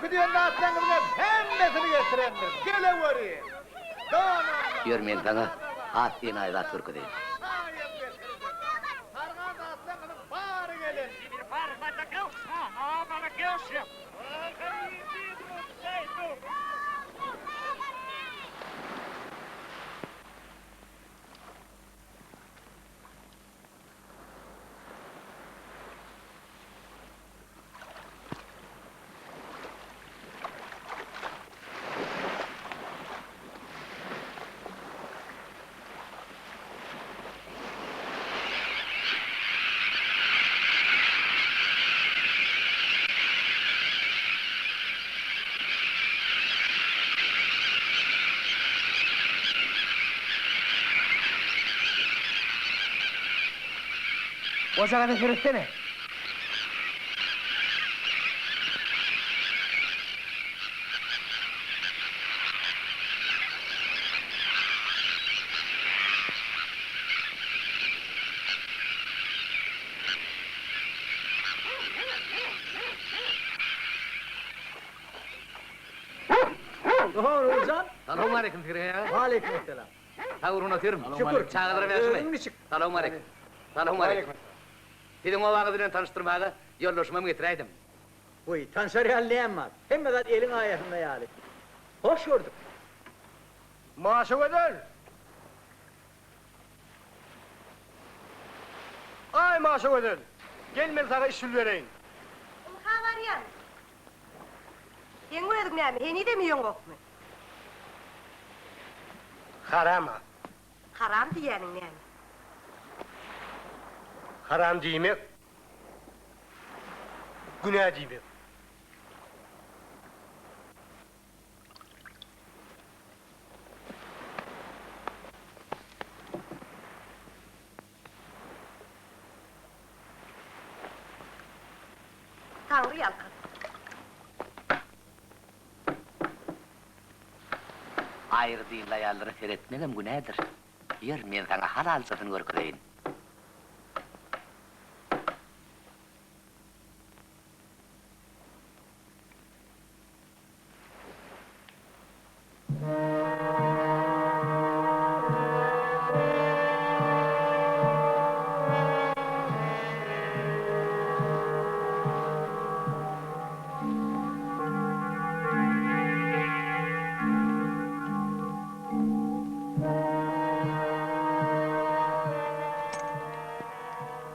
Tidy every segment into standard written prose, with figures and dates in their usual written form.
Öňki diýen zatlaryňyzyň hem hemmesini getirendir. Geleweriň. Donam Ýör men saňa has enaýy zat görkezeýin. Çaýam getiridir. Sargan zatlaryňyzyň bary gelendir. Ojagaza seretsene. Oho, Nurjan. Salowmaleýkim Sirgen aga. Waleýkim essalam. Sag boluň otyryn. Şükür. Çagalaram ýagşymy? Özüň niçik? Salowmaleýkim. Salowmaleýkim. Siziň obaňyz bilen tanyşdyrmaga ýoldaşymam getiräýdim. Wiý, tanşar ýaly näme bar? Hemme zat eliň aýasynda ýaly. Hoş gördük. Maşagözel! Aý, Maşagözel! Gel men saňa iş bil bereýin. Ynha barýan. Seň özüň näme, henizem iýeňokmy? Haram-a. Haram diýýäniň näme? Haram diýmek, günä diýmek. Taňry ýalkasyn. Aýry dinli aýallara seretmegem günädir. Ýör, men saňa halaljasyny görkezeýin.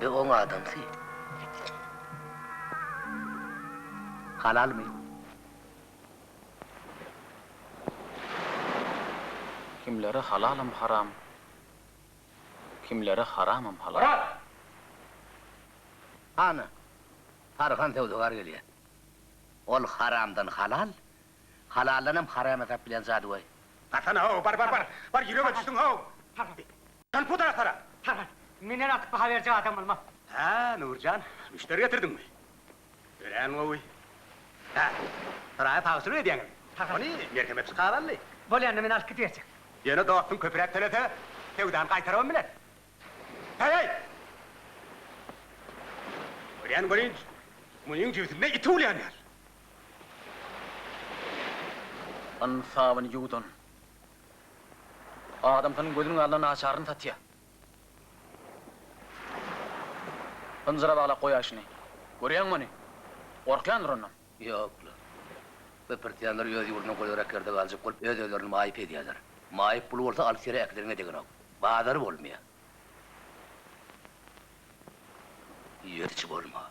Bi oň adamsy. Halalmy? Kimlere halalam haram, kimlere haramam halal. Myrat! Ana, Tarhan söwdagar gelýär. Ol haramdan halal, halaldanam haram ýasap bilýän jadygöý. Barsana how, bar, bar, bar, bar, ýürege düşdüň how. Tarhan. Sen pudara sara. Tarhan, menden artyk baha berjek adam bolmaz. Hä, Nurjan, müşderi getirdiňmi? Örän gowy. Hä, Suraýa tabşyryk edýäňizmi? Ony merhemetçi galanly. Bolýanda men alyp gidiberjek. Ýöne dostuň köpräk tölese, söwdany gaýtarybam biler. Heý-heý! Görýän welin, munyň jübüsinde it uwlaýan ýaly. Ynsabyny ýuwdan. Adamsynyň gözüniň alnynda naçaryny satýa. Zynjyra baglap goýaý şuny. Görýäňmi ony? Gorkýandyr ondan. Ýok-la. Bu pürtýänler öz ýurduna golaýrak ýerde galjak bolup öz-özlerini maýyp edýärler. Maýyp puly bolsa alys ýere äkideniňe degenok. Bazary bolmaýar. Ýerçi bolma.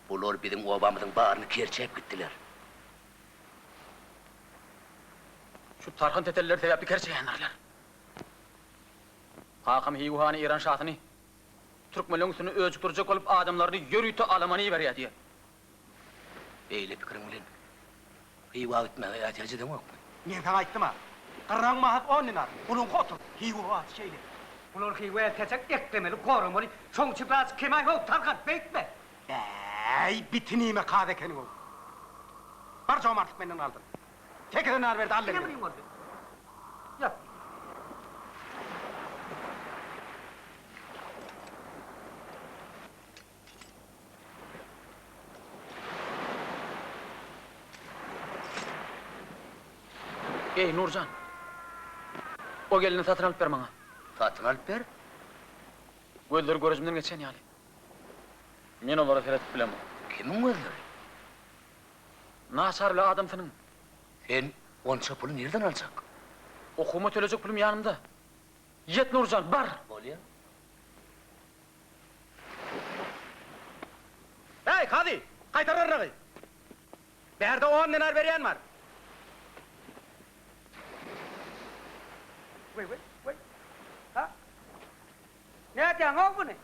Bular biziň obamyzyň baryny kerçäp gitdiler. Şu tarhan tetelleri sebäpli kerçeýändirler. Kakam Hywa hany Eýran şasyny türkmenleň üstüne öjükdirjek bolup adamlaryny ýörite alamana iberýär diýýär. Beýle pikiriň bilen Hywa gitmäge ätiýaç edeňokmy? Men saňa aýtdym-a, gyrnagyň bahasy on dinar, buluňky otuz. Hywa bahasy şeýle. Bular Hywa eltejek eklemeli, goramaly. Şoň üçin birazjyk kemaý how, Tarhan, beýtme! Äý, bitinime kaz ekeniň-ow. Bar jomartlyk menden galsyn. Sekize nar berdi, al Ine indi. munyň boldy. Ýok. Eý, Nurjan! O gelni satyn alyp ber maňa. Satyn alyp ber? Gözleri görejimden geçen ýaly. Men olara seredip bilemok. Kimiň gözleri? Naçar bile adamsynyň. Sen onça puly nirden aljak? Okuwyma tölejek pulum ýanymda. Ýet Nurjan, bar! Bolýa. Heý, kazy! Gaýtar gyrnagy! Bärde on dinar berýän bar. Weý, weý, weý. Ha? Nädýäň-ow muny?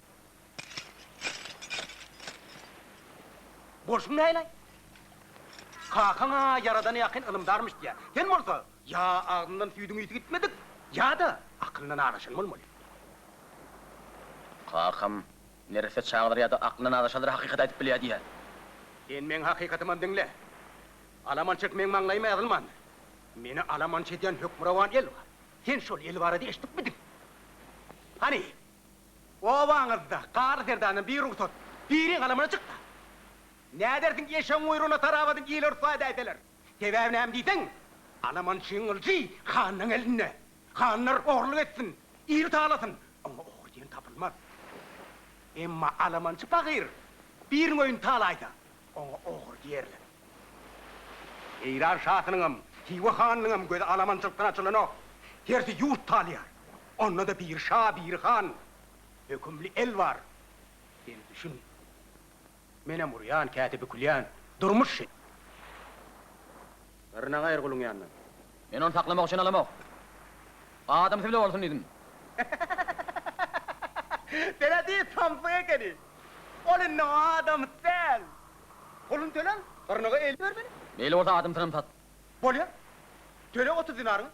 Bolşuň nähili-aý? Kakaň-a Ýaradana ýakyn ylymdarmyş diýýär. Sen bolsa, ýa agzyndan süýdüň ysy gitmedik, ýa-da akylyndan azaşan bolmaly. Kakam neresse çagalar ýa-da aklyndan azaşanlar hakykaty aýdyp bilýär diýýär. Sen meň hakykatymam diňle. Alamançyk meň maňlaýyma ýazylmandyr. Meni alamançy edýän hökmürowan el bar. Sen şol el barada eşidipmidiň? Hany, obaňyzda Garly serdardan bir rugsat, biriň alamana çyk-da. Nädersiň eşegiň guýrugyna tarabadyň ile ryswa edäýseler? Sebäbi näme diýseň, alamançyň gylyjy hanyň elinde. Hanlar ogurlyk etsin, ili talasyn, oňa ogry diýen tapylmaz. Emma alamançy pahyr biriniň öýüni talaýsa, oňa ogry diýerler. Eýran şasynyňam, Hywa hanynyňam gözi alamançylykdan açylanok. Hersi ýurt talaýar. Onda-da biri şa, biri han. Hökümli el bar. Sen düşün. Menem urýan, käte bükülýän. Durmuş şeý. Gyrnak aýyr guluň ýanyndan. Men ony saklamak üçin alamok. Adamsy bile bolsun diýdim. Sen-ä diý samsyk ekeni. Ol indi adamsy däl. Puluny töle al, gyrnaga el bermeli. Beýle bolsa adamsynam sat. Bolýa. Töle 30 dinaryňy.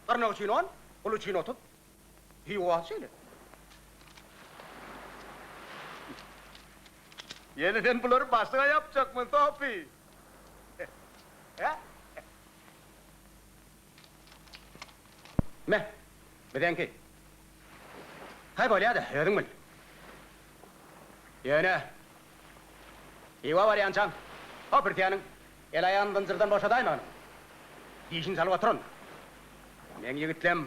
Gyrnak üçin on, gul üçin 30. Hywa şeýle. Ýene sen bulary başyňa ýapjakmyň, Sopy? Hä? Me, bizeňki. Haý, bolýa-da, özüň bil. Ýöne, Hywa barýançaň, o pürsiýanyň el-aýagyny zynjyrdan boşadaýmagyny. Dişini salyp oturan. Meň ýigitlem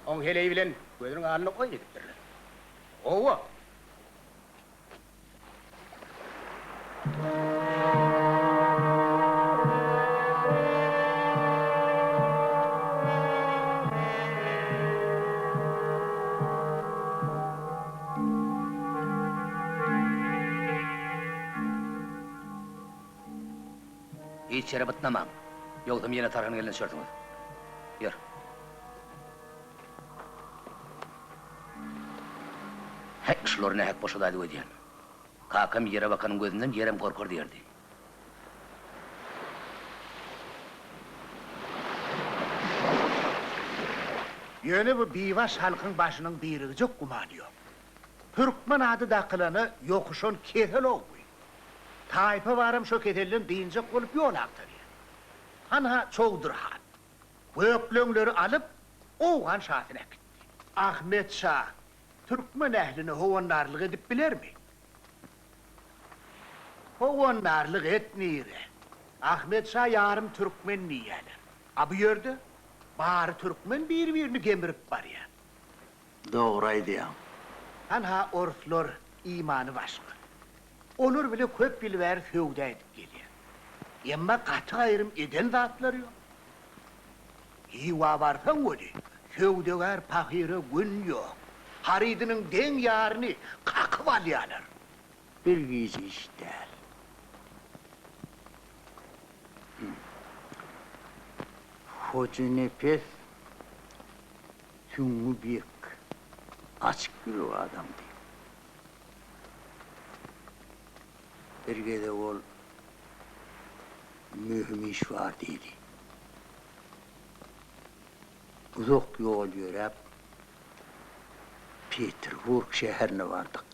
oň heleýi bilen gözüniň alnynda oýun edipdirler. Hawa. Hiç ýere bytnamaň. Ýogsam ýene Tarhan gelne düşersiňiz. Ýör. Häý, şulary nähak boşadaýdyk öýdýän. Kakam ýere bakanyň gözünden ýerem gorkar diýerdi. Ýöne bu bibaş halkyň başynyň birigjek gumany ýok. Türkmen ady dakylana ýokuşan kesel-ow bu. Taýpa baram şo keselden dynjak bolup ýol agtarýar. Hanha Çowdur han. Gökleňleri alyp, owgan şasyna äkitdi. Ahmet şa türkmen ähline howandarlyk edip bilermi? Howandarlyk et nire? Ahmet şa ýarym türkmen diýýäler. A bu ýerde bary türkmen bir-birini gemirip barýar. Dogry aýdýaň. Hanha orslar imany başga. Olar bile köp ýyl bäri söwda edip gelýär. Emma gaty-gaýrym eden zatlary ýok. Hywa barsaň weli, söwdagär pahyra gün ýok. Harydynyň deň ýaryny kakyp alýarlar. Bir gije iş däl. Hojanepes Süňňi berk, açyk ýürek adamdy. Bir gezek ol Möhüm iş bar diýdi. Uzak ýol ýöräp, Peterburg şäherine bardyk.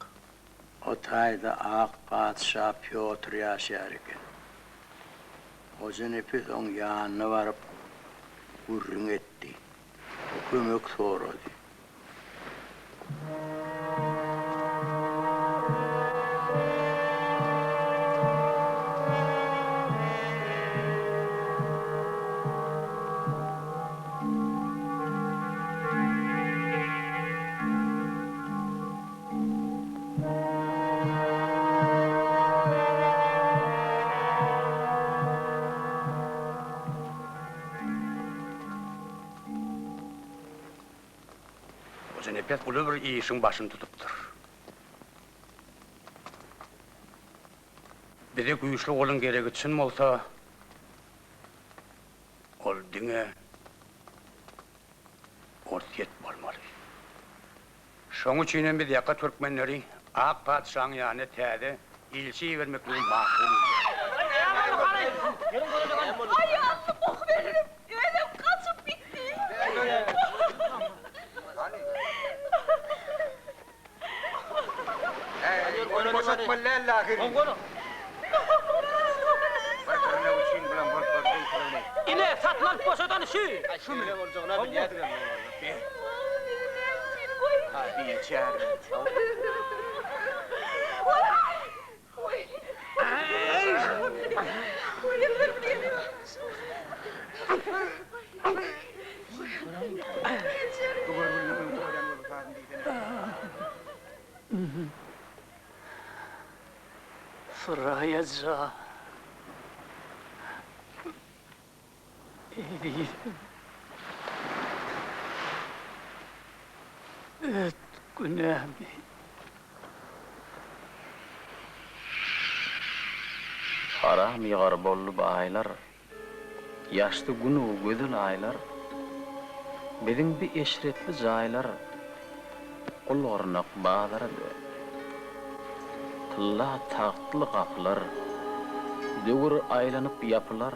O taýda ak patyşa Pýotr ýaşaýar eken. Hojanepes oň ýanyna baryp, gürrüň etdi. Kömek sorady. Hojanepes uly bir işiň başyny tutupdyr. Bize güýçli goluň geregi çyn bolsa, ol diňe Orsýet bolmaly. Şoň üçinem biz ýaka türkmenleri ak patyşaň ýanyna täze ilçi ibermekligi makul bildik. Aýalyny bokuberip, özem gaçyp gitdi. Ine, satyn alyp boşadan şü! Suraýa jan. Ezizim. Öt günämi. Haram ýygar boldy baýlar, Ýaşdy Gün-u gözel aýlar. Biziň bi eşretli jaýlar Gul-gyrnak bazara döndi. Tylla tagtly gapylar Döwür aýlanyp ýapylar.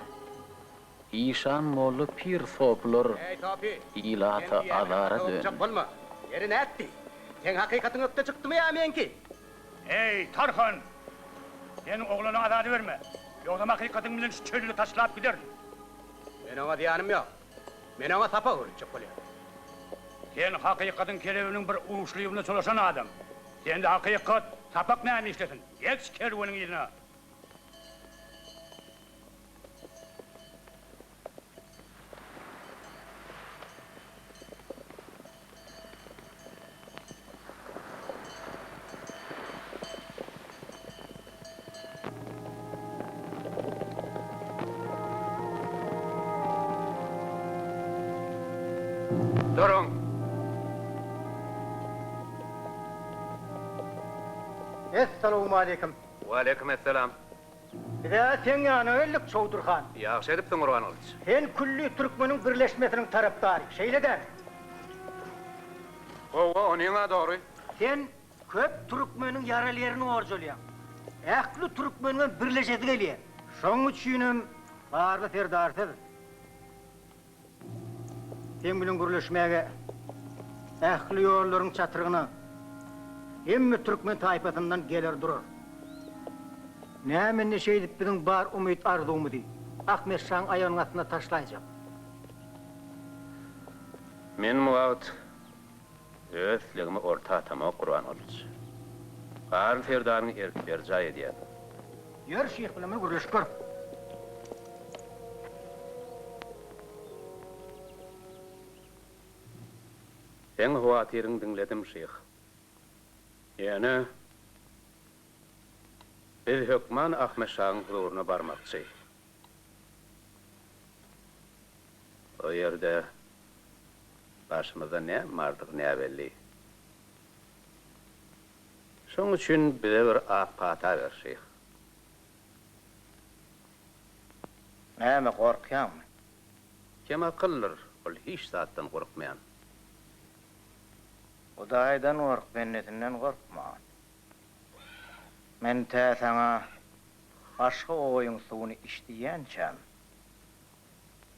Işan molla pir sopular Eý, sopy! Ilata Sen diýýäniň azara hakda döndi. okjak bolma. Ýeri nätdi? Seň hakykatyň ökde çykdymy ýa meňki? Eý, Tarhan! Sen oglana azady berme. Ýogsam hakykatyň bilen şu çölde taşlap giderin. Men oňa zyýanym ýok. Men oňa sapak öwretjek bolýan. Sen hakykatyň kelebiniň bir uçlygyna çolaşan adam. Sende hakykat, sapak näme işlesin? Geç kerweniň yzyna! Duruň! Essalawmaleýkim! Waleýkim esselam! Biz-ä seň ýanyňa geldik, Çowdur han. Ýagşy edipsiň, Gurbangylyç. Sen külli türkmeniň birleşmesiniň tarapdary, şeýle dämi? Hawa, onyň-a dogry. Sen köp türkmeniň ýaraly ýerini gorjalýaň. Ähli türkmeniňem birleşesi gelýär. Şoň üçinem Garly serdarsyz seň bilen gürleşmäge ähli ýollaryň çatrygyna hemme türkmen taýpasyndan geler durar. Näme indi şeýdip biziň bar umyt-arzuwymyzy Ahmet şaň aýagynyň astyna taşlaýjak? Men bu wagt öz islegimi orta atamok, Gurbangylyç. Garly serdaryň erki berjaý edýän. Ýör, şyh bilen bir gürleşip gör. Seň howatyryňy diňledim, şyh. Ýöne biz hökman Ahmet şaň huzuryna barmakçy. O ýerde başymyzda näme bardygy näbelli. Şoň üçin bize bir ak pata ber, şyh. Näme, gorkýaňmy? Kemakyldyr ol hiç zatdan gorkmaýan. Hudaýdan gork, bendesinden gorkma. Men tä saňa başga oýuň suwuny iç diýýänçäm,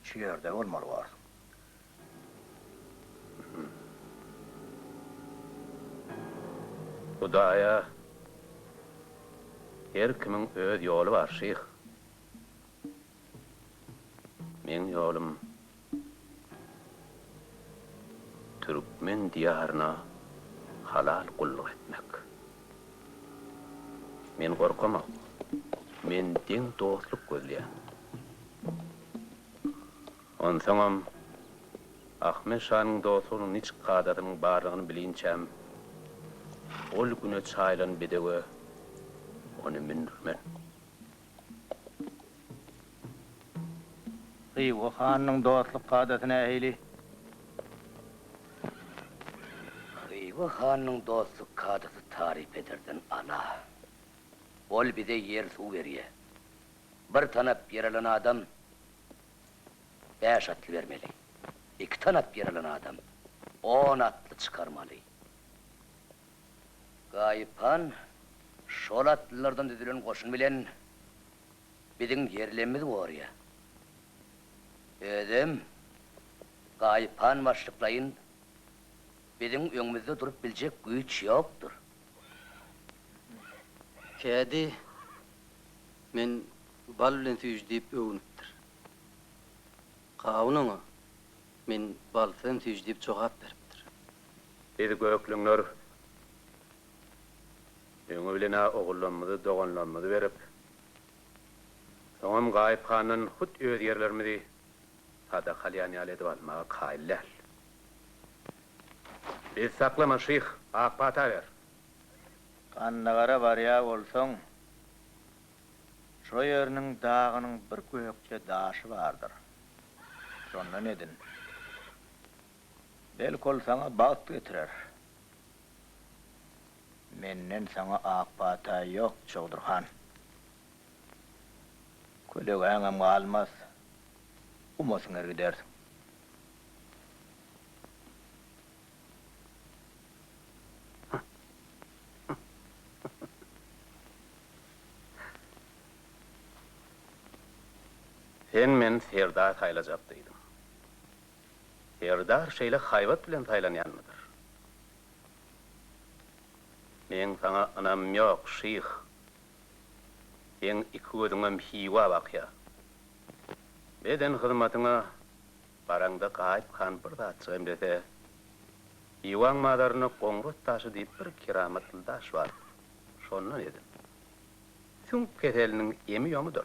şu ýerde bolmaly borsuň. Hudaýa her kimiň öz ýoly bar, şyh. Meň ýolum türkmen diýaryna halal gulluk etmek. Men gorkamok. Men deň dostluk gözleýän. Onsoňam, Ahmet şanyň dostlugynyň niçik kadasynyň barlygyny bilinçäm, ol güne çaýylan bedewe ony mündürmen. Hywa hanynyň dostluk kadasy nähili? Hywa hanynyň dostluk kadasy taryp ederden ala. Ol bize ýer-suw berýär. Bir tanap ýer alan adam bäş atly bermeli. Iki tanap ýer alan adam on atly çykarmaly. Gaýyp han şol atlylardan düzülen goşun bilen biziň ýerlemimizi gorýar. Özem Gaýyp han başlyklaýyn biziň öňümizde durup biljek güýç ýokdur. Kädi Men bal bilen süýji diýip öwünipdir. Gawun oňa Men balsyzam süýji diýip jogap beripdir. Biz göklüňler öňi bilen-ä ogullarymyzy, doganlarymyzy berip, soňam Gaýyp handan hut öz ýerlerimizi sadaka alýan ýaly edip almaga kaýyl däl. Biz saklama, şyh, ak pata ber. Gandagara barýa bolsaň, şo ýeriniň dagynyň bir gökje daşy bardyr. Şondan edin. Belki ol saňa bagt getirer. Menden saňa ak pata ýok, Çowdur han. Kölegäňem galmaz, guma siňer gidersiň. Sen meni serdar saýlajak diýdiň. Serdar şeýle haýbat bilen saýlanýanmydyr? Meň saňa ynamym ýok, şyh. Seň iki gözüňem Hywa bakýar. Beden hyzmatyňa Baraňda Gaýyp han bir zatjyk emlese, Hywaň mazarynda Goňrat daşy diýip bir keramatly daş bar, şondan edin. Süňk keseliniň emi-ýomudyr.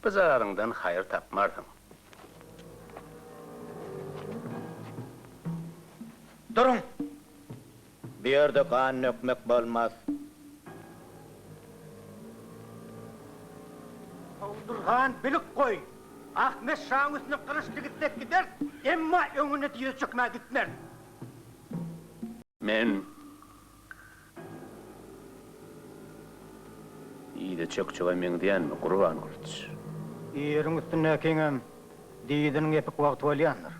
Byjagazyňdan haýyr tapmarsyň. Duruň! Bu ýerde gan dökmek bolmaz. Çowdur han, bilip goý, Ahmet şaň üstüne gylyçly gitsek gideris, emma öňünde dyza çökmän gitmeris. Men yza çökjege meňzeýänmi, Gurbangylyç? Ýeriň üstündäkiňem dyzynyň epik wagty bolýandyr.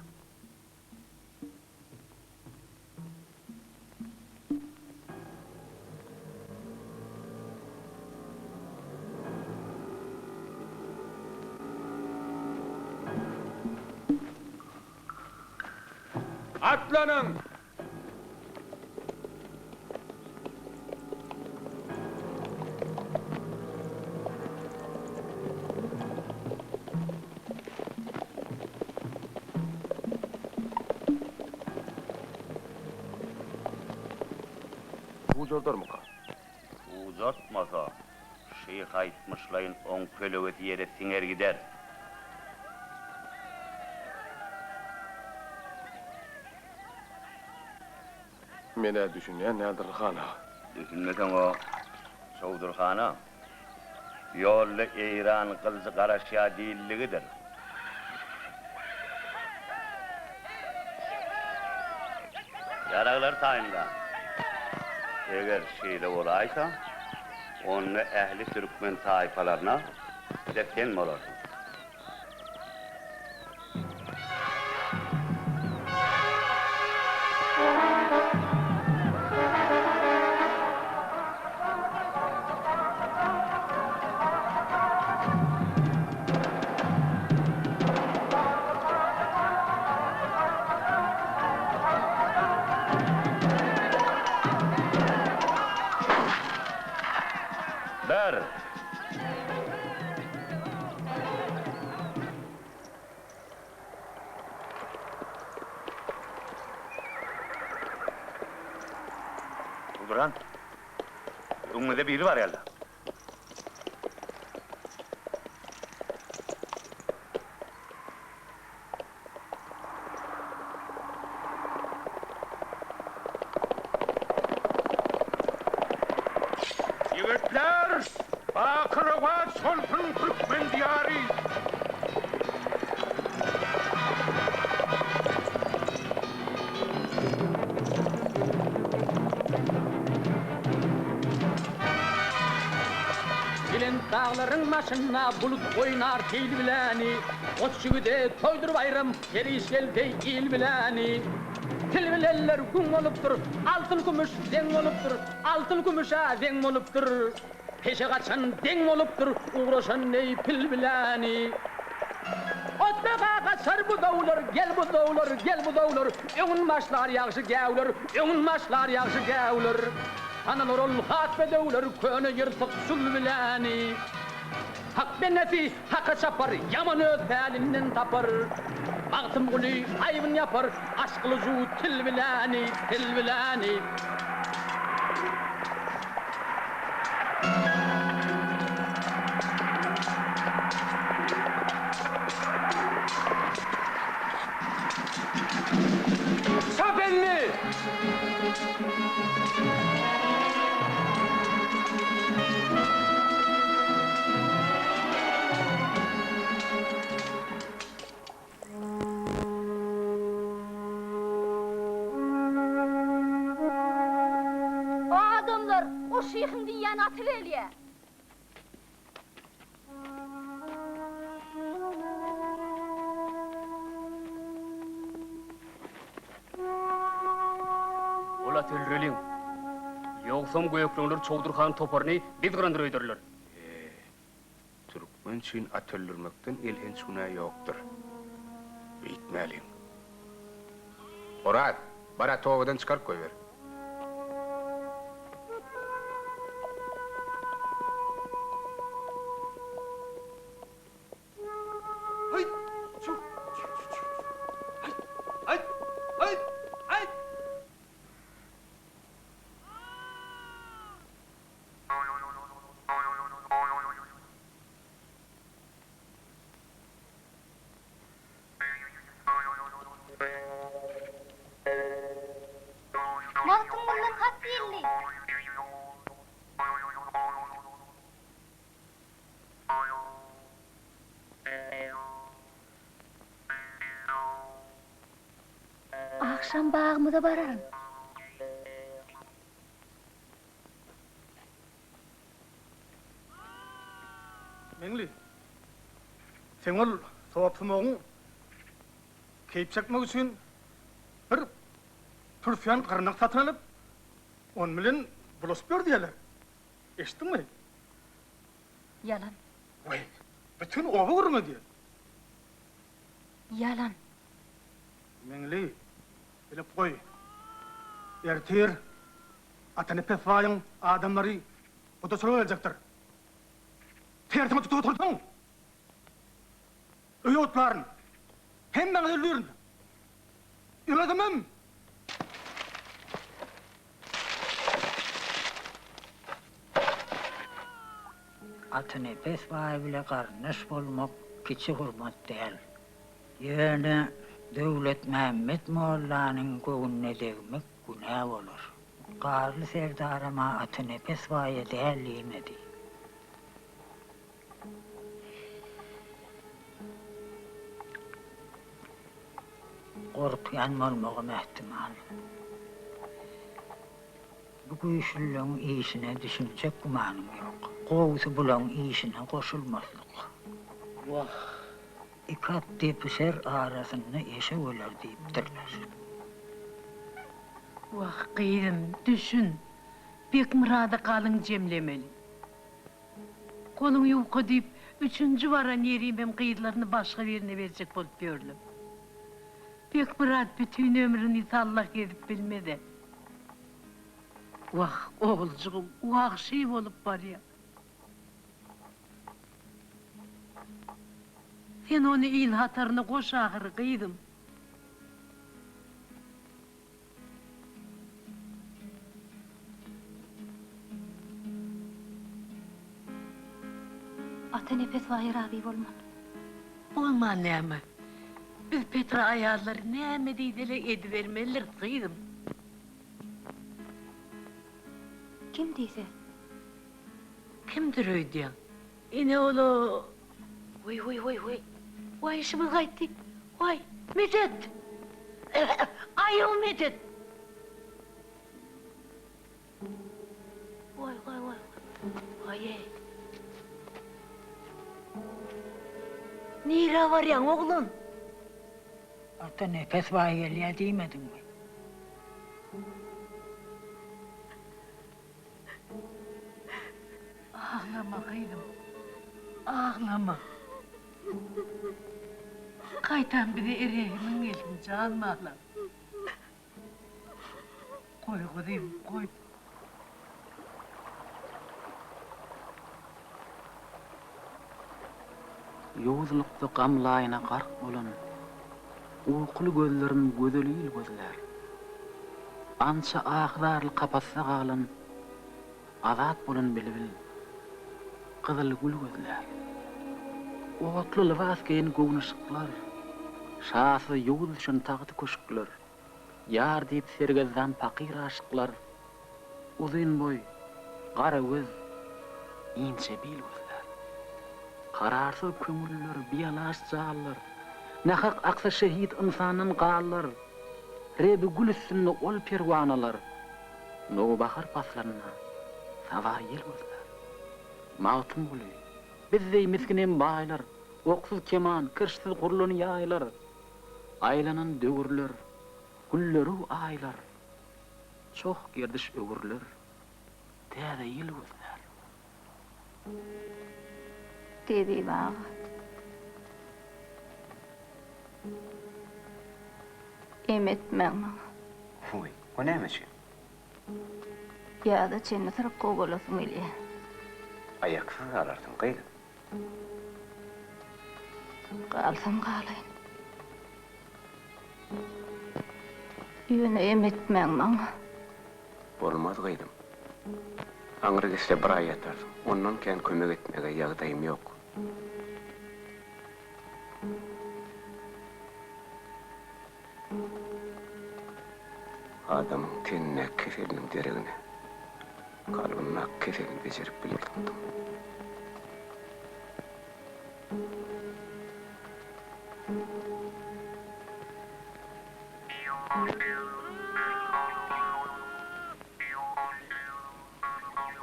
Atlanyň! Ujardarmyka? Ujartmasa, şyh aýtmyşlaýyn oň kölegesi ýere siňer gider. Men-ä düşünýän däldirin, han aga. Düşünmeseň o Çowdur hana, Ýolda Eýran gylyjy garaşýar diýildigidir. Ýaraglar taýynla. Eger şeýle bolaýsa, onda ähli türkmen taýpalaryna bile sen bolarsyň. Bir. Duran. Öňüňizde biri bar ýaly. Ýigitler, baky rowaç bolsun türkmen diýary! Belent daglaryň başynda bulut oýnar sil biläni, Goç ýigide toýdur baýram, her iş gelse il biläni. Til bilenler güň bolupdyr, altyn-kümüş zeň bolupdyr, Altyn-kümüş-ä zeň bolupdyr, peşe gaçan deň bolupdyr, Ugraşan deý pil biläni. Otlaga gaçar buzawlar, gel buzawlar, gel buzawlar, Öňün başlar ýagşy gäwler, öňün başlar ýagşy gäwler. Tanalar ol has bedewler, köne ýyrtyk çul biläni. Hak bendesi Haka çapar, ýaman öz pälinden tapar. Magtymguly aýbyn ýapar, aşklyju til biläni, til biläni. Çap elini! Adamlar, o şyhyň diýýän aty gelýä. Ol aty öldüreliň. Ýogsam gökleňler Çowdur han toparyny biz gyrandyr öýderler. E, türkmen üçin at öldürmekden elhenç günä ýokdur. Beýtmäliň. Oraz, bar aty obadan çykaryp goýber. Magtymgulydan hat geldi. Agşam bagymyza bararyn. Meňli, seň ol sowapsumagyň keýp çekmek üçin bir pürsiýan gyrnak satyn alyp, on bilen bulaşyp ýör diýýärler. Eşitdiňmi? Ýalan. Weý, bütin oba gürrüň edýär. Ýalan. Meňli, bilip goý, ertir Atanepes baýyň adamlary gudaçylyga geljekdir. Tersiňi tutup otursaň, öýe otlaryn. Hemmäňizi öldürin. Özümem! Atanepes baý bile garyndaş bolmak kiçi hormat däl. Ýöne Döwletmämmet mollanyň göwnüne degmek günä bolar. Garly serdaram-a Atanepes baýa däl diýmedi. Gorkýan bolmagam ähtimal. Bu güýçlüleň işine düşünjek gümanyň ýok. Gowusy bulaň işine goşulmaslyk. Wah! Iki at depişer, arasynda eşek öler diýipdirler. Wah, gyzym, düşün. Bekmyrady galyň jemlemeli. Goluň ýuka diýip, üçünji baran ýerimem gyzlaryny başga birine berjek bolup ýörler. Bekmyrat bütin ömrüni sallah gezip bilmez-ä. Wah, oguljygym, wagşy bolup barýa. Sen ony il hataryna goş ahyry, gyzym. Atanepes baý razy bolman. Bolman näme? Biz Petra aýallary näme diýseler edibermelidiris, gyzym. Kim diýse? Kimdir öýdýäň? Ine ol-a. Wiý, wiý, wiý, wiý. Waý, işimiz gaýtdy. Waý, medet! Aýow, medet! Waý, waý, waý, waý. Waý-eý. Nirä barýaň, oglan? Ata Nepes baý gelýä diýmediňmi? Aglama gyzym, aglama. Gaýtam bize erehimiň gelsin, jan balam. Goý gyzym, goý. Ýowuzlykda gam laýyna gark bolan, Ukuly gözlerim gözel il gözlär. Ança ahy-zarly kapasda galan, Azat bolan bilbil, gyzyl gül gözlär. Otly lybas geýen göwnaşyklar, Şasyz ýowuz düşen tagty-köşkler, Ýar diýip sergezdan pakyr aşyklar, Uzyn boý, gara göz, inçe bil gözlär. Kararsyz köňüller, bialaç janlar, Nahak aksa şehit ynsandan ganlar, Rebi gül üstünde ol perwanalar, Nowbahar paslynda saba ýel gözlär. Magtymguly, biz deý misginem baýlar, Oksuz keman, kirşsiz gurlan ýaýlar, Aýlanan döwürler, gülleru aýlar, Çoh gerdiş öwrüler, täze ýyl gözlär. Tebip aga. Em etmäň maňa. Huý, o näme üçin? Ýaza çenli syrkaw bolasym gelýär. Aýaksyz galarsyň, gyzym. Galsam galaýyn. Ýöne em etmäň maňa. Bolmaz gyzym. Aňry gitse bir aý ýatarsyň. Ondan kän kömek etmäge ýagdaýym ýok. Adamyň tenindäki keseliniň deregine kalbyndaky keselini bejerip bilmezdim.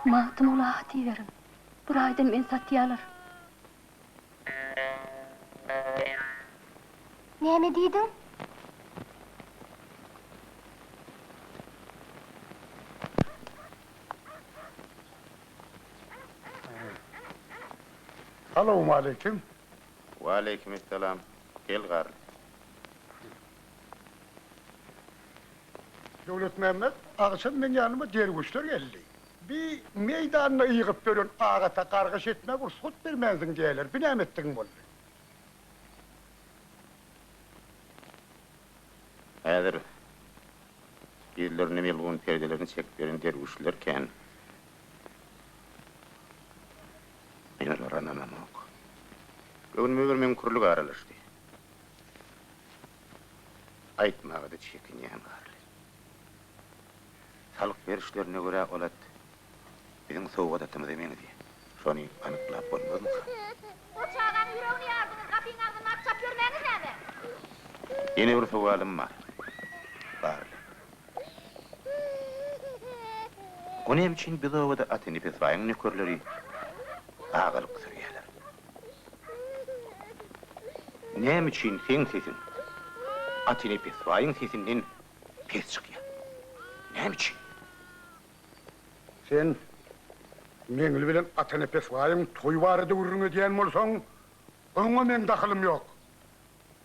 Magtymguly hat iberiň. Bir aýdan meni satýalar. Näme diýdiň? Salowmaleýkim. Waleýkimessalam. Gel Garly. Döwletmämmet, agşam meň ýanyma derwüşler geldi. Bi meýdanda ýygyp ýören Agata gargyş etmäge rugsat bermänsiň diýýärler. Bi näme etdigiň boldy? Häzir ýüzlerine melgun perdelerini çekip ýören derwüşler kän. Men olara ynanamok. Göwnüme bir müňkürlik aralaşdy. Aýtmaga-da çekinýän Garly. Salyk berişlerine görä ol at biziň sowgat atymyza meňzeýär. Şony anyklap bolmazmyka? O çaganyň ýüregini ýardyňyz, gapyň agzynda at çapyp ýörmäňiz näme? Ýene bir sowalym bar, Garly. O näme üçin biz obada Atanepes baýyň nökerleri agalyk sürýärler? Näme üçin seň sesiň Atanepes baýyň sesinden pes çykýar? Näme üçin? Sen Meňli bilen Atanepes baýyň toýy barada gürrüň edýän bolsaň, oňa meň dahylym ýok.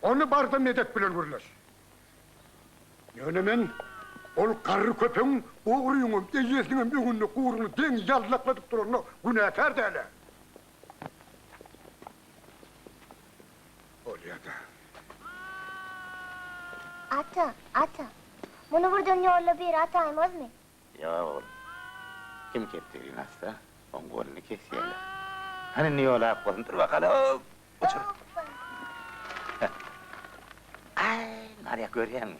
Ony bar-da Medet bilen gürleş. Ýöne men ol garry köpegiň ogryňam, eýesiniňem öňünde guruny deň ýallakladyp duranyna günäkär däl-ä. Bolýa-da. Ata, ata. Muny birden ýolla biri ataýmazmy? Ýok, oglum. Kim kepderini atsa, oň goluny kesýärler. Hany indi ýoly ak bolsun, dur bakaly, hop! Uçur. Aý, Narýa, görýäňmi?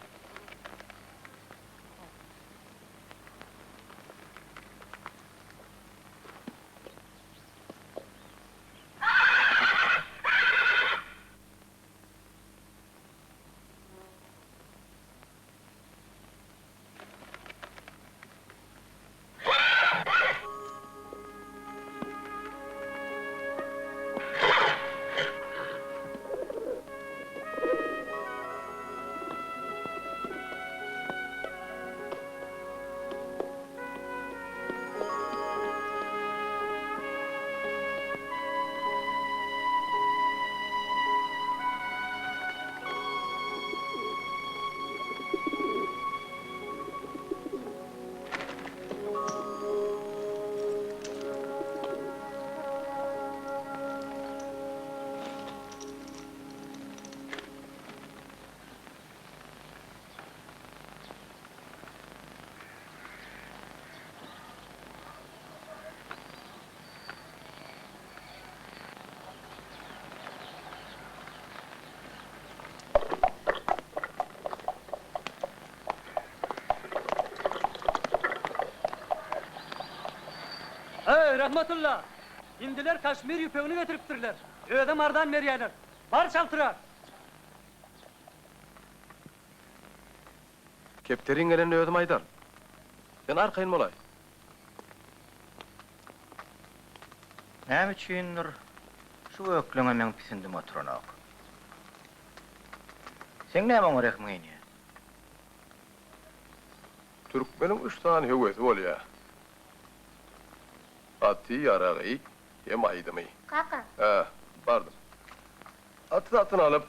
Rahmatulla! Hindiler kaşmir ýüpegini getiripdirler. Özem arzan berýärler. Bar çaltrak! Kepderiň gelenini özüm aýdaryn. Sen arkaýyn bolaý. Näme üçindir, şu gökleňe meň pisindim oturanok. Seň näme oňa rehmiň inýär? Türkmeniň üç sany höwesi bolýar. Aty, ýaragy hem aýdymy. Kaka. Hä, bardym. Aty satyn alyp,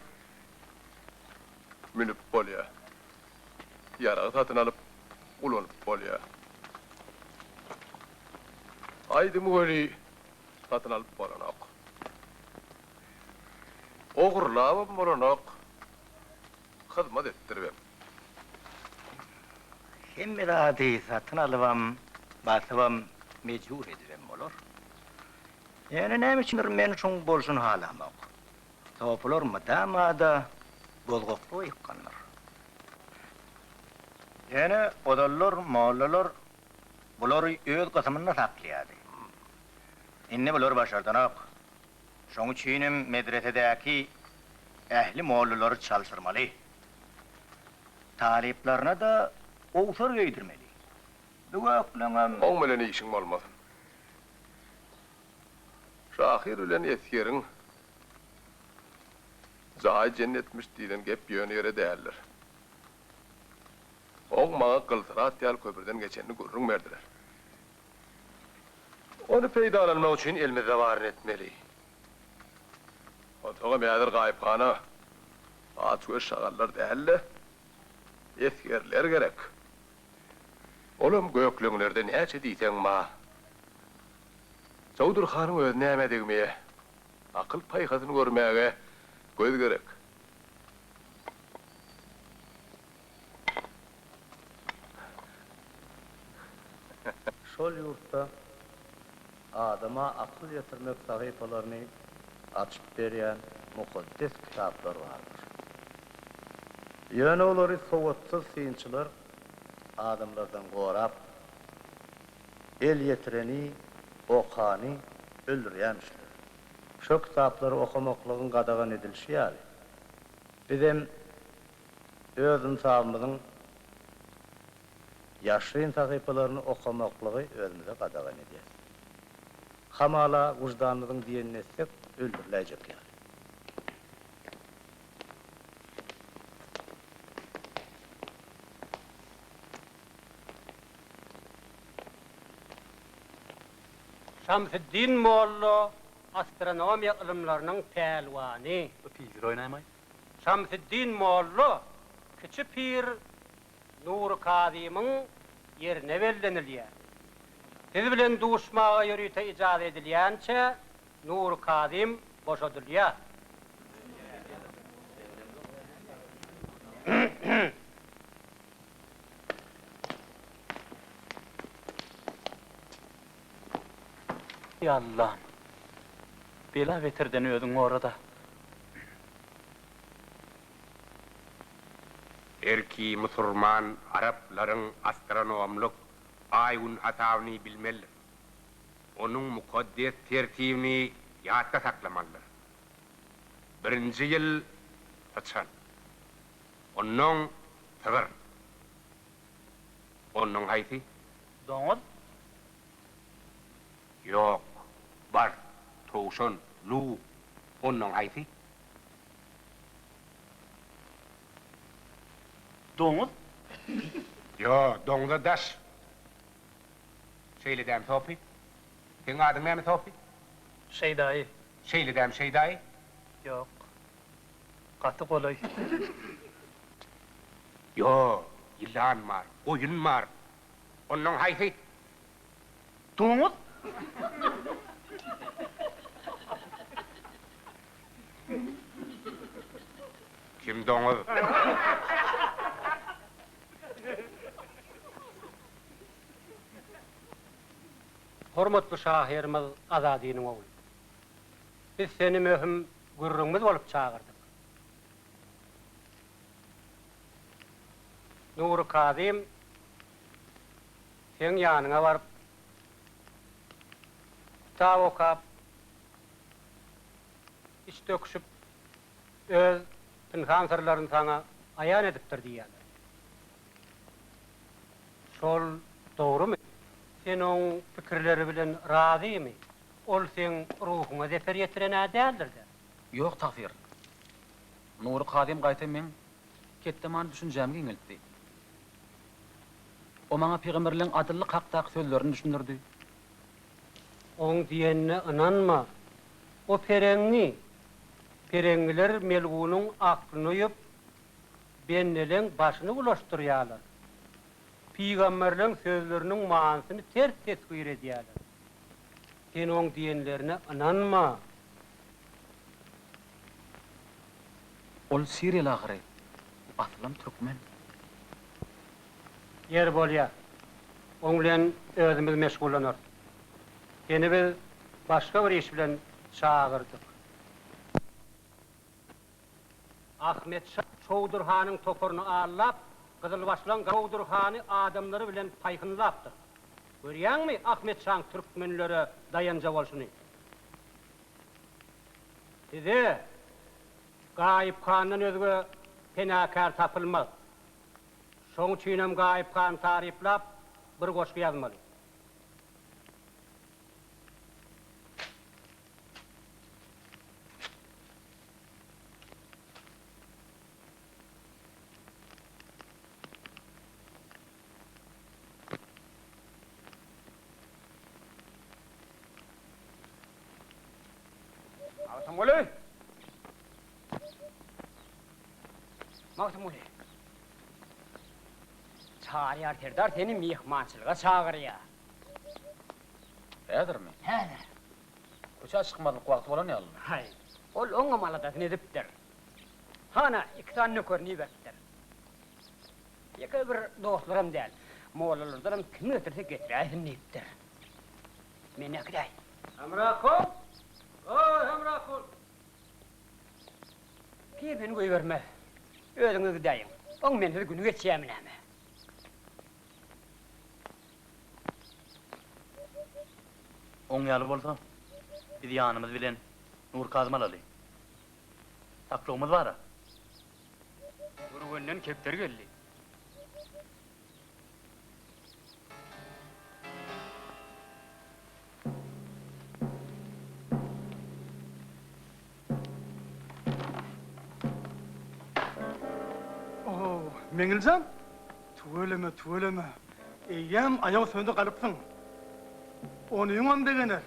münüp bolýar. Ýaragy satyn alyp, ulanyp bolýar. Aýdymy weli satyn alyp bolanok. Ogurlabam bolanok, hyzmat etdiribem. Hemme zady satyn alybam, basybam, mejbur edibem bolar. Ýöne näme üçindir men şuň bolşuny halamok. Sopular mydama-da bozgaklyga ýykgyndyr. Ýöne ozallar mollalar bulary öz gysymynda saklaýardy. Indi bular başardanok. Şoň üçinem medresedäki ähli mollalary çalşyrmaly. Talyplaryna-da owsar geýdirmeli. Bu gökleňem. Oň bilen işiň bolmasyn. Şahyr bilen esgeriň jaýy jennetmiş diýlen gep ýöne ýere däldir. Oň maňa gylsyrat ýaly köprüden geçenini gürrüň berdiler. Ony peýdalanmak üçin elimizde baryny etmeli. Onsoňam häzir gaýyphana açgöz şagallar däl-de, esgerler gerek. Olam gökleňlerde näçe diýseň ma. Çowdur hanyň özi nämä degmeýä. Akyl-paýhasyny görmäge göz gerek. Şol ýurtda adama akyl ýetirmek sahypalaryny açyp berýän mukaddes kitaplar bardyr. Ýöne olary sowatsyz synçylar adamlardan gorap, el ýetireni, okany öldürýärmişler. Şo kitaplary okamaklygyň gadagan edilişi ýaly, bizem öz ynsabymyzyň ýaşryn sahypalaryny okamaklygy özümize gadagan edýäs. Hamala wyždanymyzyň diýenini etsek, öldüriläýjek ýaly. Şamsiddin molla astronomiýa ylymlarynyň pälwany. Bu pizdir oýnaýmaý. Şamsiddin molla kiçi pir Nury Kazymyň ýerine bellenilýär. Siz bilen duşmaga ýörite ijaza edilýänçä Nury Kazym boşadylýar. Eý Allam! Bela-beterden özüň gora-da. Erki musurman araplaryň astronomlyk aý-gün hasabyny bilmelidir. Onuň mukaddes tertibini ýatda saklamalydyr. Birinji ýyl syçan. Onnoň sygyr. Onnoň haýsy? Doňuz. Ýok, bar, towşan, luw, onnoň haýsy? Doňuz. Ýo, doňza daş. Şeýle dämi, Sopy? Seň adyň näme, Sopy? Şeýdaýy. Şeýle dämi, Şeýdaýy? Ýok. Gaty golaý. Ýo, ýylan bar, goýun bar. Onnoň haýsy? Doňuz. Kim doňuz? Hormatly şahyrymyz Azadynyň ogly. Biz seni möhüm gürrüňimiz bolup çagyrdyk. Nury Kazym seň ýanyňa baryp. Kitap okap, iç döküşip, öz pynhan syrlaryny saňa aýan edipdir diýýärler. Şol dogrumy? Sen oň pikirleri bilen razymy? Ol seň ruhuňa zeper ýetiren-ä däldir-dä? Ýok, tagsyr. Nury Kazym gaýta meň ketde many düşünjämi giňeltdi. O maňa pygamberleň adyllyk hakdaky sözlerini düşündirdi. Oň diýenine ynanma. O pereňňi. Pereňňiler melgunyň aklyny oýup, bendeleň başyny bulaşdyrýarlar. Pygamberleň sözleriniň manysyny ters teswir edýärler. Sen oň diýenlerine ynanma. Ol siriýaly ahyry. Asylam türkmen. Ýeri bolýa. Oň bilen özümiz meşgullanarys. Seni biz başga bir iş bilen çagyrdyk. Ahmet şa Çowdur hanyň toparyny aldap, gyzylbaşlaň Çowdur hany adamlary bilen paýhynlapdyr. Görýäňmi Ahmet şaň türkmenlere daýanja bolşuny? Size Gaýyp handan özge penakär tapylmaz. Şoň üçinem Gaýyp hany taryplap bir goşgy ýazmaly. Magtymguly! Magtymguly! Çaryýar serdar seni myhmançylyga çagyrýar. Häzirmi? Häzir. Köçä çykmazlyk wagty bolan ýaly. Haý, ol oňam aladasyny edipdir. Hana, iki sany nökerini iberipdir. Ýeke bir dostlaram däl, mollalardanam kimi getirse getiräýsin diýipdir. Meni äkidäý. Hemrakul! Oý, Hemrakul! Pir meni goýbermez. Özüňiz gidäýiň. Oň mensiz güni geçýärmi näme? Oň ýaly bolsa, biz ýanymyz bilen Nur Kazymy alaly. Saklawymyz bar-a. Gürgenden kepderi geldi. Ohow, Meňiljan, tüweleme, tüweleme, eýýäm aýak üstüne-de galypsyň. Onyňam begener.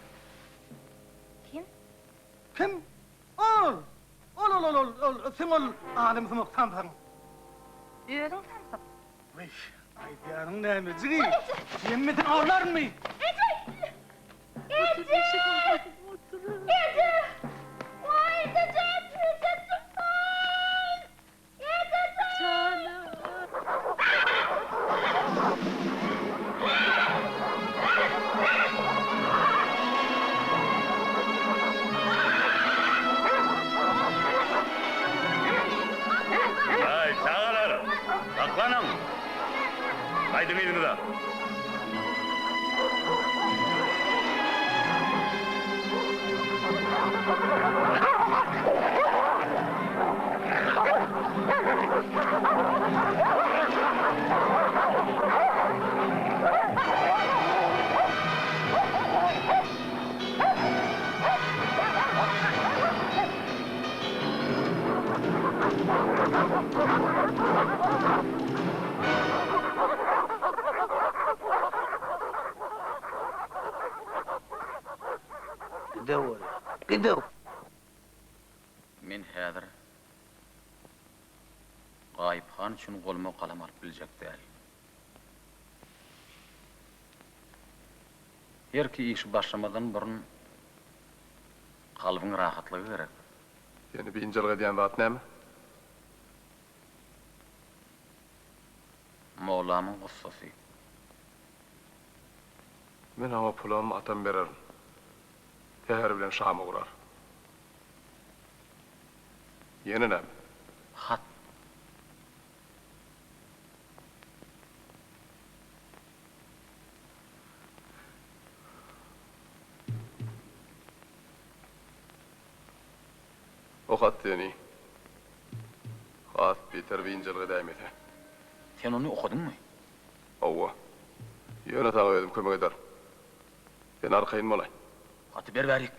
Kim? Kim? Ol! Ol, ol, ol, ol, ol, seň ol alymsumak samsygyň. Özüň samsyk. Wiý, aýdýanyň näme, jigi? Hemmesini awlarynmy? Eje! Eje! Eje! Waý, ejejan! Ejejan! Ejejan! Aý, çagalar, saklanyň! Gaýdyň yzyňyza! Gidew, gidew. Men häzir Gaýyp han üçin goluma galam alyp biljek däl. Herki işi başlamazdan burun kalbyň rahatlygy gerek. Seni biynjalyk edýän zat näme? Mollamyň gussasy. Men oňa pulam, atam bererin. Säher bilen Şama ugrar. Ýene näme? Hat. O hat seni has beter biynjalyk edäýmese. Sen ony okadyňmy? Hawa. Ýöne saňa özüm kömek ederin. Sen arkaýyn bolaý. Haty ber bärik.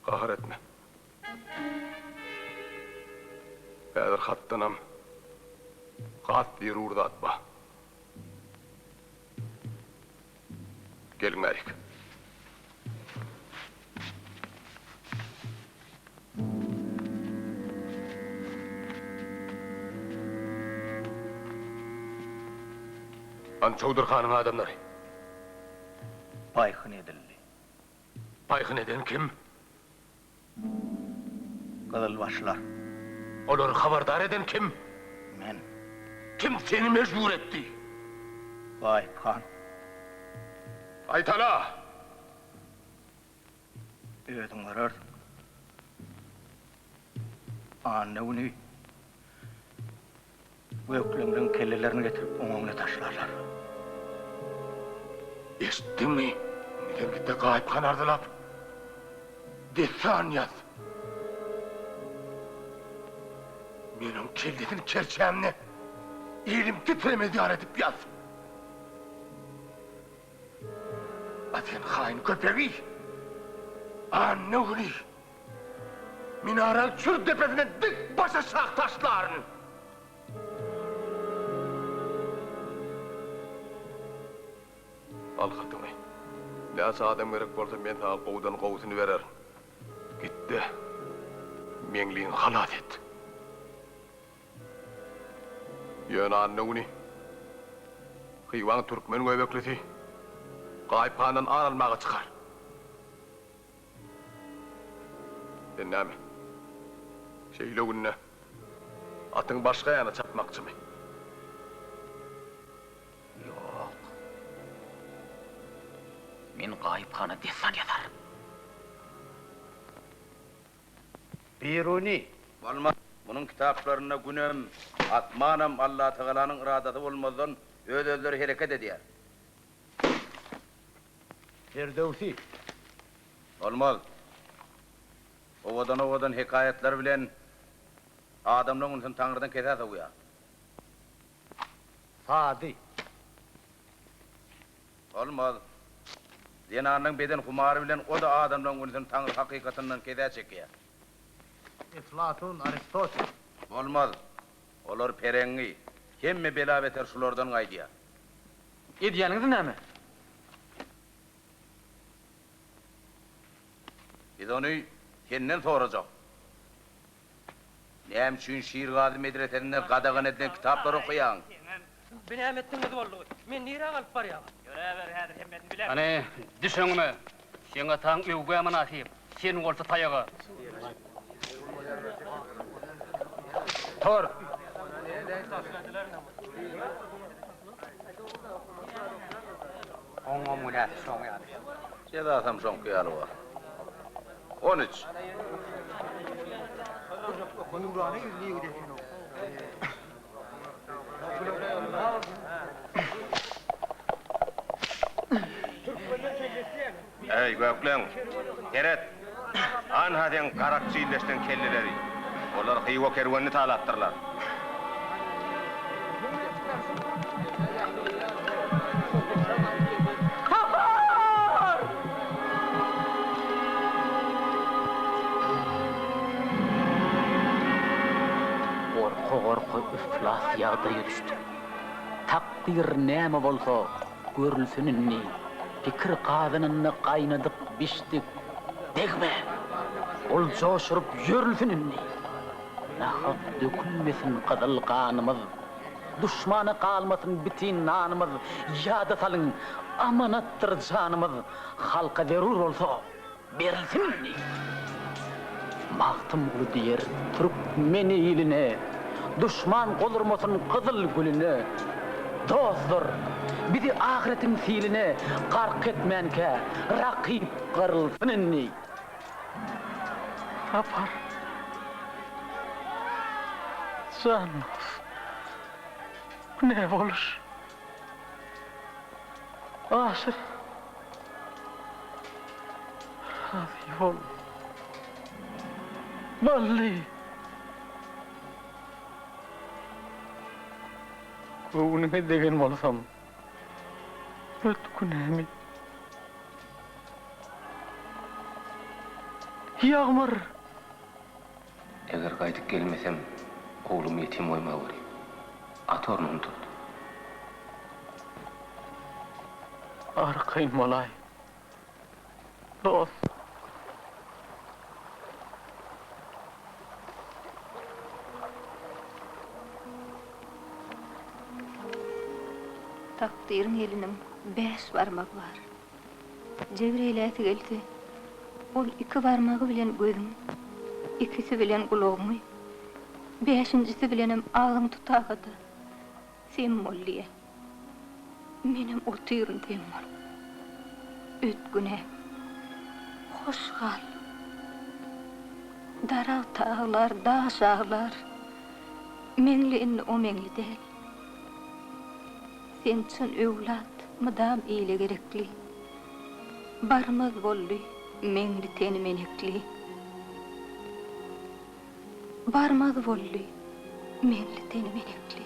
Gahar etme. Häzir hatdanam has zerur zat bar. Geliň bärik. Hany Çowdur hanyň adamlary? Paýhyn edildi. Paýhyn eden kim? Gyzylbaşlar. Olary habardar eden kim? Men. Kim seni mejbur etdi? Gaýyp han. Gaýtala! Özüň görersiň. Anna güni Gökleňleň kellelerini getirip oň öňüne taşlarlar. Eşitdiňmi? Indi sen git-de Gaýyp hany arzylap, dessan ýaz. Men oň kellesini kerçämde elim titremez ýaly edip ýaz. A sen haýyn köpegi! Anna güni Minaraň çür depesinden dik başaşak taşlaryn! Al hatyňy. Näçe adam gerek bolsa men saňa gowudan gowusyny bererin. Git-de, Meňlini halas et. Ýöne anna güni Hywaň türkmen göbeklisi Gaýyp handan ar almaga çykar. Sen näme, şeýle günde atyňy başga ýana çapmakçymy? Ýok. Men Gaýyp hana dessan ýazaryn. Biruny. Bolmaz. Munuň kitaplarynda Günem, asmanam Allatagalanyň yradasy bolmazdan öz-özleri hereket edýär. Ferdöwsi. Bolmaz. Owadan-owadan hekaýatlar bilen adamlaryň ünsüni Taňrydan kesä sowýar. Sady. Bolmaz. Zenanlaryň beden humary bilen o-da adamlaryň ünsüni Taňry hakykatyndan kesä çekýär. Eflatun, Aristotel. Bolmaz. Olar pereňňi. Hemme bela-beter şulardan gaýdýar. Edýäniňiz näme? Biz ony senden sorajak. Näme üçin Şirgazy medresesinde gadagan edilen kitaplary okaýaň? Bi näme etdiňiz boldugy? Meni nirä alyp barýaňyz? Ýöräber häzir hemmesini bileris. Hany, düş öňüme! Seň ataň öwgä mynasyp, sen bolsa taýaga. Tor! Oňam günäsi şoň ýaly. Jezasam şoňky ýaly bor. 13. Eý, gökleň, seret! Anha seň garakçy illeşden kelleleri. Olar Hywa kerwenini talapdyrlar. Sapar! Gorka-gorka yflas ýagdaýa düşdük. Takdyr näme bolsa, görülsin indi. Pikir gazanynda gaýnadyk, bişdik. Degme! Ol joşuryp ýörülsin indi. Nahak dökülmesin gyzyl ganymyz, Duşmana galmasyn bitin nanymyz, Ýada salyň, amanatdyr janymyz, Halka zerur bolsa, berilsin indi. Magtymguly diýer türkmen iline, Duşman gol urmasyn gyzyl gülüne. Dostlar, bizi ahyretiň siline Gark etmänkä, rakyp gyrylsyn indi. Sapar. Jan dost. Bu ne boluş? Aşyr. Razy bol. Bally! Göwnüňe degen bolsam, öt günämi. Ýagmyr! Eger gaýdyp gelmesem, oglumy ýetim goýmaweri. At ornuny tut. Arkaýyn bolaý, dost. Takdyryň eliniň bäş barmagy bar. Jebir eýläsi gelse, ol iki barmagy bilen gözüňi, ikisi bilen gulagyňy, bäşinjisi bilenem agzyňy tutaga-da, sem bol diýýär. Menem otyryn sem bolup. Öt günäm. Hoş gal. Daragt aglar, daş aglar. Meňli indi o meňli däl. Sen çyn öwlat, mydam ile gerekli. Barmaz boldy meňli teni menekli. Barmaz boldy meňli teni menekli.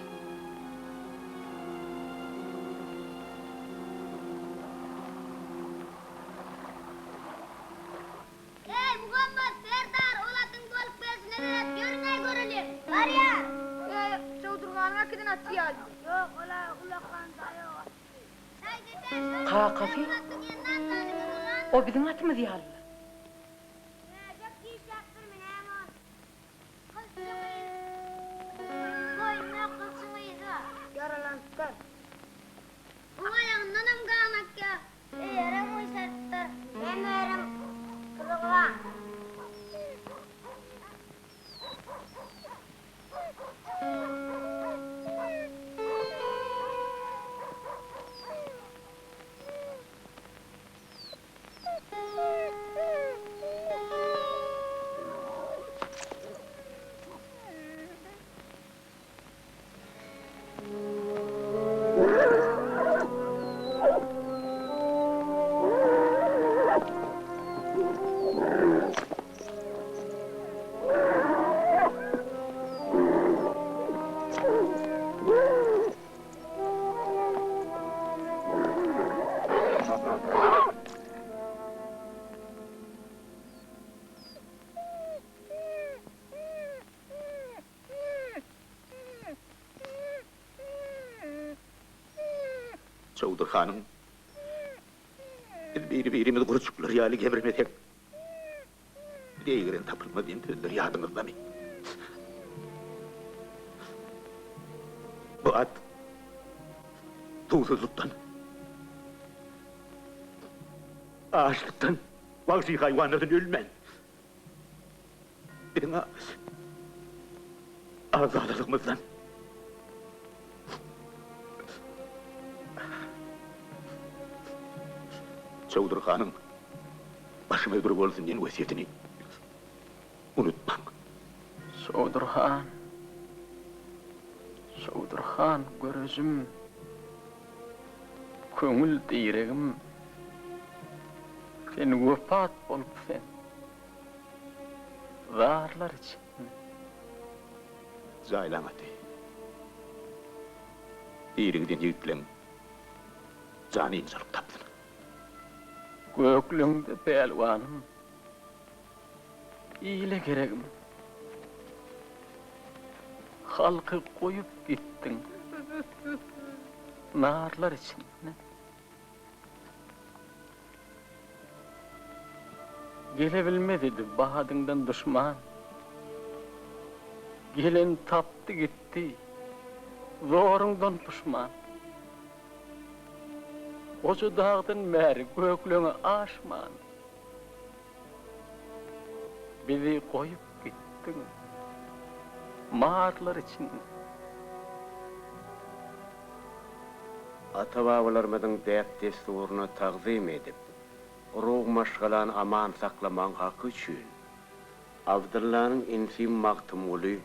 Eý, Muhammet serdar, ol atyň bolup gelşine seret, ýörüň-eý göreliň. Barýar. Eý, Çowdur hanyň äkiden aty ýaly. Ýok, ol-a ullakan daýaw atdy. Kakasy, o biziň atymyz ýaly-la. Oň aýagyndanam gan akýar. Eýerem gyşarypdyr. Hem eýeriň gyzygy bar. Çowdur hanyň Biz biri-birimizi gurçuklar ýaly gemirmesek, deýgiren tapylmaz diýen sözleri ýadyňyzdamy? Bu at suwsuzlykdan, açlykdan, wagşy haýwanlardan ölmän, Biziň agzalalygymyzdan. Çowdur hanyň başymyz bir bolsun diýen wesýetini unutmaň. Çowdur han, Çowdur han görejim, köňül diregim, sen wepat bolup sen. Zarlar içinde. Jaýlaň aty. Diri giden ýigitleň jany ynjalyk tapsyn. Gökleňde pälwanym, ile geregim. Halky goýup gitdiň narlar içinde. Gelebilmez idi badyňdan duşman. Gelen tapdy gitdi, zoruňdan puşman. Goja dagdan bäri gökleňe aşman. Bizi goýup gitdiň marlar içinde. Ata-babalarymyzyň däp-dessuryna tagzym edip, urug-maşgalany aman saklamagyň haky üçin Abdyllanyň inisi Magtymguly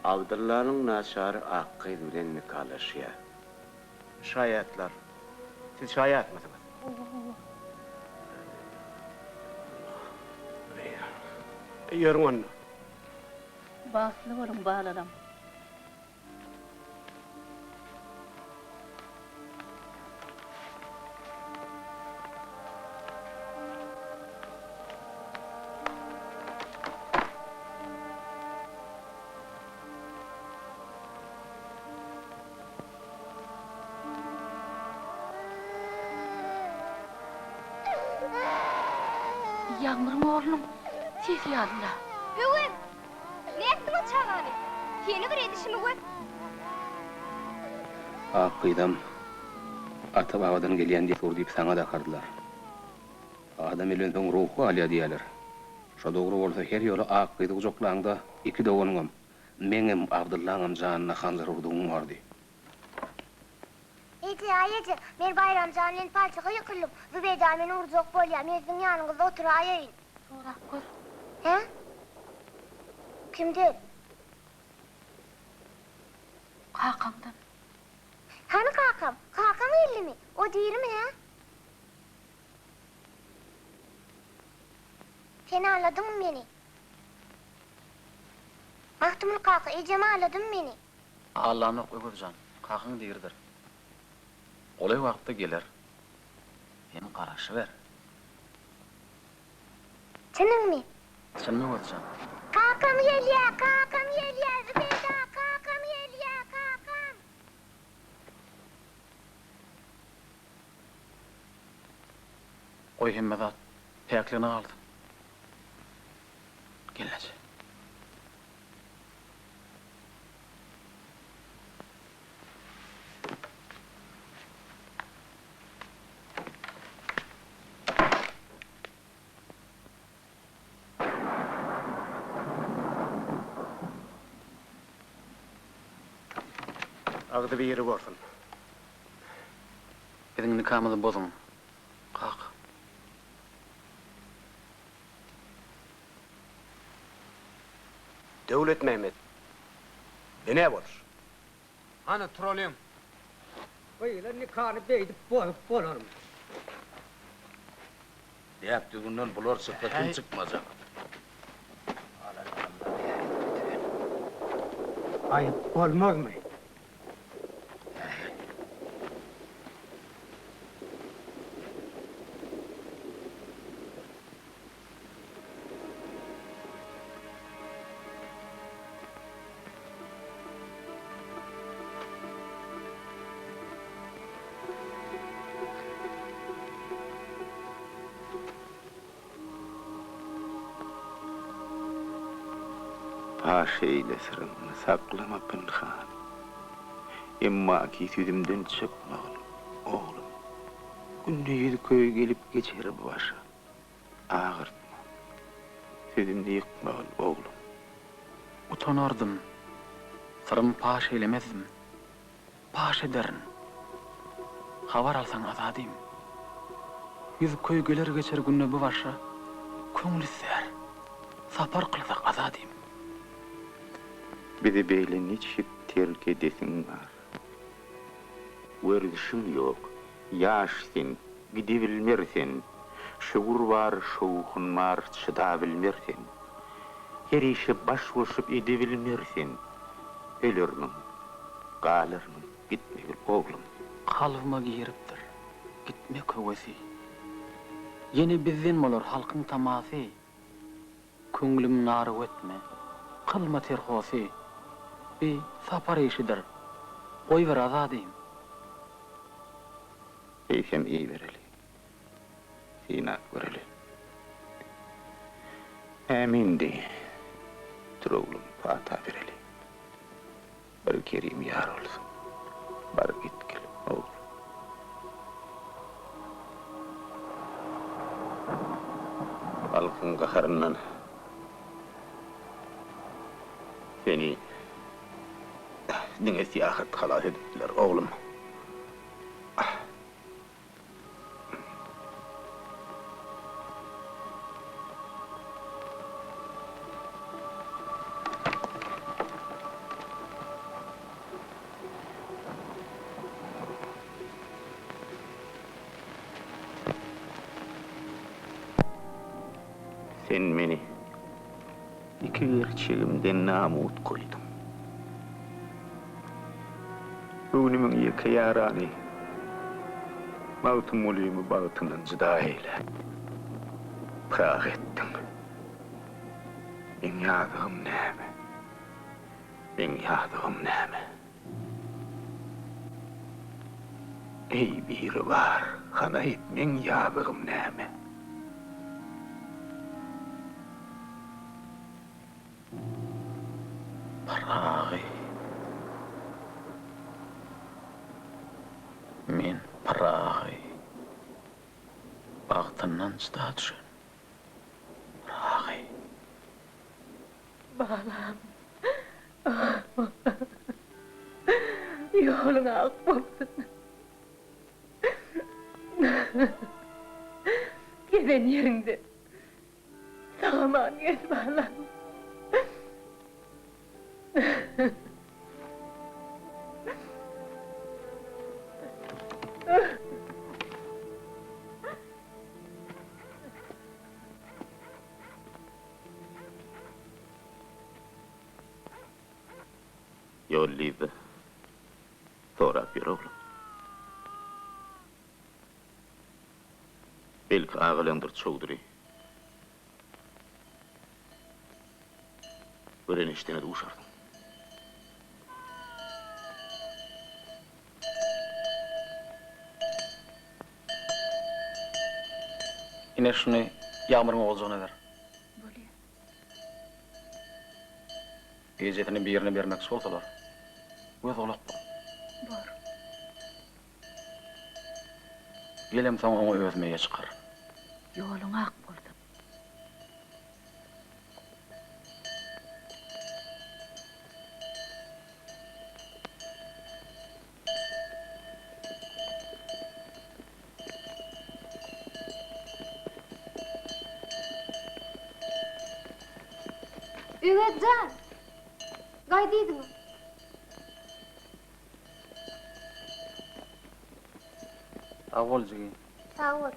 Abdyllanyň naçary Akgyz bilen nikalaşýar. Şaýatlar. Siz şaýatmysyňyz? Ýörüň onda. Bagtly boluň, balalam. Ýagmyryň oglunyň sesi ýaly-la. Öwez! Nätdiň o çagany? Seni bir edişimi gör! Ak gyzam, ata-babadan gelýän dessur diýip saňa dakardylar. Adam ölensoň ruhy galýar diýýärler. Şo dogry bolsa her ýola ak gyzy gujaklaňda iki doganyňam, meňem, Abdyllaňam janyna hanjar urdugyň bardy. Eje, aý eje, men Baýram jan bilen palçyga ýykyldym. Zübeýda meni urjak bolýar. Men siziň ýanyňyzda oturaýaýyn. Sorap gör. Hä? Kimden? Kakaňdan. Hany kakam? Kakam geldimi? O dirimi, hä? Sen agladyňmy meni? Magtymguly kaka, ejem agladymy meni? Allanok Öwez jan, kakaň diridir. Golaý wagtda geler. Sen garaşyber. Çynyňmy? Çyn Öwez jan. Kakam gelýä, kakam gelýä, Zübeýda, kakam gelýä, kakam! Goý hemme zat päkligine galsyn. Gelneje. Agzy biri bolsun. Biziň nikamyzy bozuň, kaka. Döwletmämmet, bi nä boluş? Hany, turalyň. Beýle nikany beýdip bozup bolarmy? Däp-düzgünden bular çyksa kim çykmajak? Aýyp bolmazmy? Paş eýle syryňy, saklama pynhan. Emmaki sözümden çykmagyn, oglum. Günde ýüzköý gelip geçer bu başa. Agyrtma. Sözümni ýykmagyl, oglum. Utanardym. Syrym paş eýlemezdim. Paş ederin. Habar alsaň Azadym. Ýüzköý geler-geçer günde bu başa, Köňül islär, sapar kylsak Azadym. Bizi beýle niçik terk edesiň bar? Werzişiň ýok, ýaş sen, gidebilmer sen, Şöwür bar, şowhun bar, çydabilmer sen. Her işe baş goşup edebilmer sen, Ölermiň, galarmyň, gitmegil, oglum. Kalbyma giripdir gitmek höwesi. Ýene bizden bolar halkyň tamasy. Köňlüm naryg etme, kylma terhosy, Bi sapar işidir, goýber Azadym. Eýsem ibereli, synap göreli. Ämin diý, tur oglum, pata bereli. Bir Kerim ýar bolsun, bar gitgil, oglum. Halkyň gaharyndan seni diňe syýahat halas edip biler, oglum. Sen meni. Iki gerçegimden namut goýduň. Göwnümiň ýeke ýarany Magtymgulymy bagtyndan jyda eýläp, pyrak etdiň. Meň ýazygym näme? Meň ýazygym näme? Eý, Biribar, hany aýt, meň ýazygym näme? Pyragy. Men Pyragy. Bagtyndan jyda düşen Pyragy. Balam. Ýoluň ak bolsun. Gezen ýeriňde sag-aman gez balam. Ýol diýdi. Sorap ýör oglum. Belki agalandyr Çowdury. Gören eşidene duşarsyň. Ine şuny Ýagmyryň oguljygyna ber. Bolýa. Ejesini birine bermekçi bolsalar, göz-gulak bol. Bor. Gelemsoň oňa özüm eýe çykaryn. Ýoluň ak bolsun. Öwez jan! Gaýt yzyňa. Sag bol jigim. Sag bol.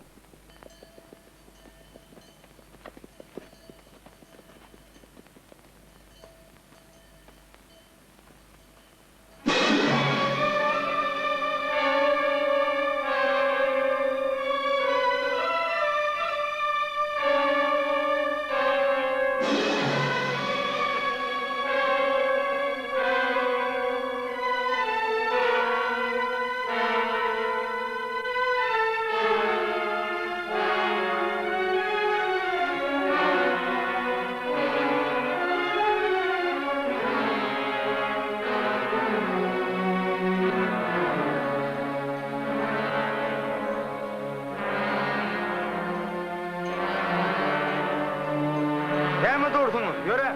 Näme dursuňyz, ýöre!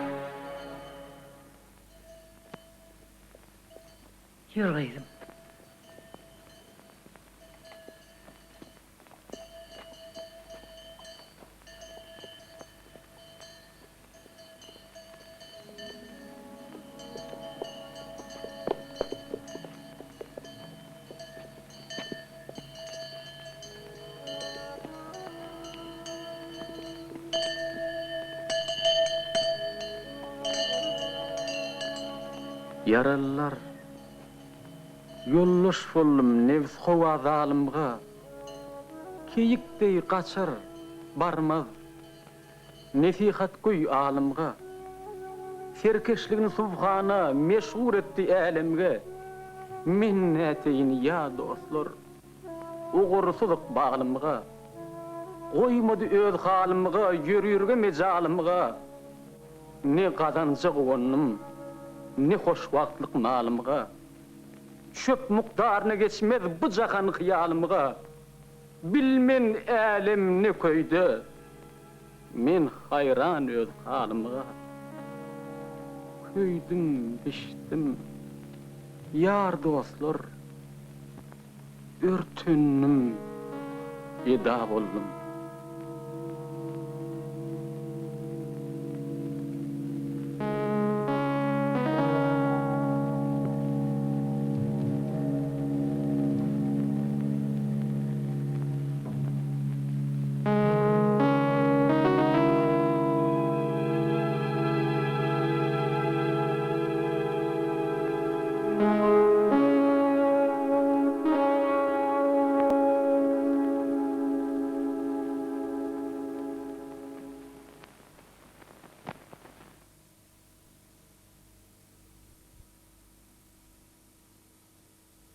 Ýör gyzym. Ýaralylar. Ýoldaş boldum nebshowa zalymga, Keýik deý gaçar, barmaz. Nesihatgöý alymga. Serkeşligini subhana meşhur etdi älemge. Men näteýin ýa dostlar, ugursyz ykbalymga. Goýmady öz halymga, ýörürge mejalymga. Ne gazanja guwandym, ne hoşwagtlyk malymga. Çöp mukdaryna geçmez bu jahan hyýalymga. Bilmen älem ne köýde, men haýran öz halymga. Köýdüm, bişdim, ýar dostlar, örtendim, eda boldum.